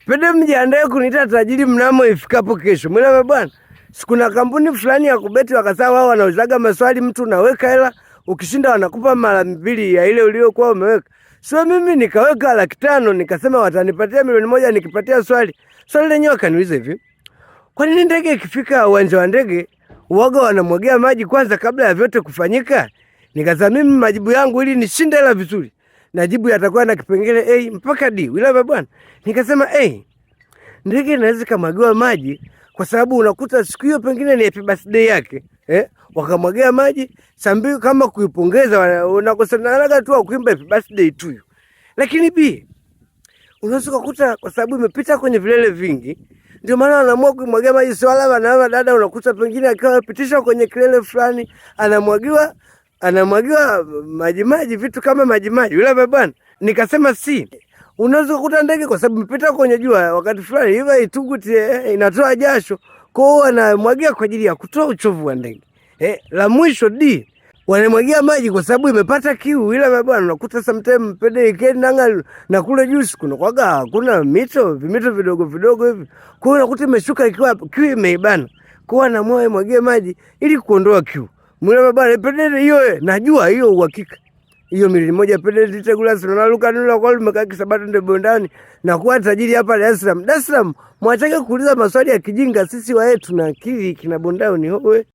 Pede mjiandae kuniita tajiri mnamo ifikapo kesho. Mwelewa bwana. Sikuna kampuni fulani ya kubeti wakasema wao wanauzaga maswali, mtu unaweka hela, ukishinda wanakupa mara mbili ya ile uliyokuwa umeweka. So mimi nikaweka 500,000 nikasema watanipatia 1,000,000 nikipatia swali. Swali lenyewe wakaniuliza hivi: kwa nini ndege ikifika uwanja wa ndege uoga wanamwagia maji kwanza kabla ya vyote kufanyika? Nikasema mimi majibu yangu ili nishinde hela vizuri, najibu yatakuwa na kipengele A mpaka D. Wila bwana. Nikasema A, ndege inaweza kamwagiwa maji kwa sababu unakuta siku hiyo pengine ni happy birthday yake. Wakamwagia maji sambi kama kuipongeza, unakosana tu kuimba happy birthday tu. Lakini B, unaweza kukuta kwa sababu imepita kwenye vilele vingi, ndio maana wanaamua kuimwagia maji. Sio wala wanaama dada, unakuta pengine akiwa amepitishwa kwenye kilele fulani anamwagiwa maji maji, vitu kama maji maji. Yule bwana, nikasema si unaweza kukuta ndege kwa sababu imepita kwenye jua wakati fulani hivi ituguti inatoa jasho, kwa hiyo wanamwagia kwa ajili ya kutoa uchovu wa ndege. La mwisho D, wanamwagia maji kwa sababu imepata kiu. Ila bwana, unakuta sometimes pede ikeni nanga na kule juu kuna kwaga hakuna mito, vimito vidogo vidogo hivi, kwa hiyo unakuta imeshuka ikiwa kiu imeibana, kwa hiyo anaamua imwagie maji ili kuondoa kiu. Mwile bwana, pede hiyo najua hiyo uhakika hiyo 1,000,000 pede titegula sinaluka nula kwa lumeka kisabato ndio bondani na kuwa tajiri hapa Dar es Salaam. Dar es Salaam mwachake kuuliza maswali ya kijinga, sisi wae tuna akili kina bondao ni howe.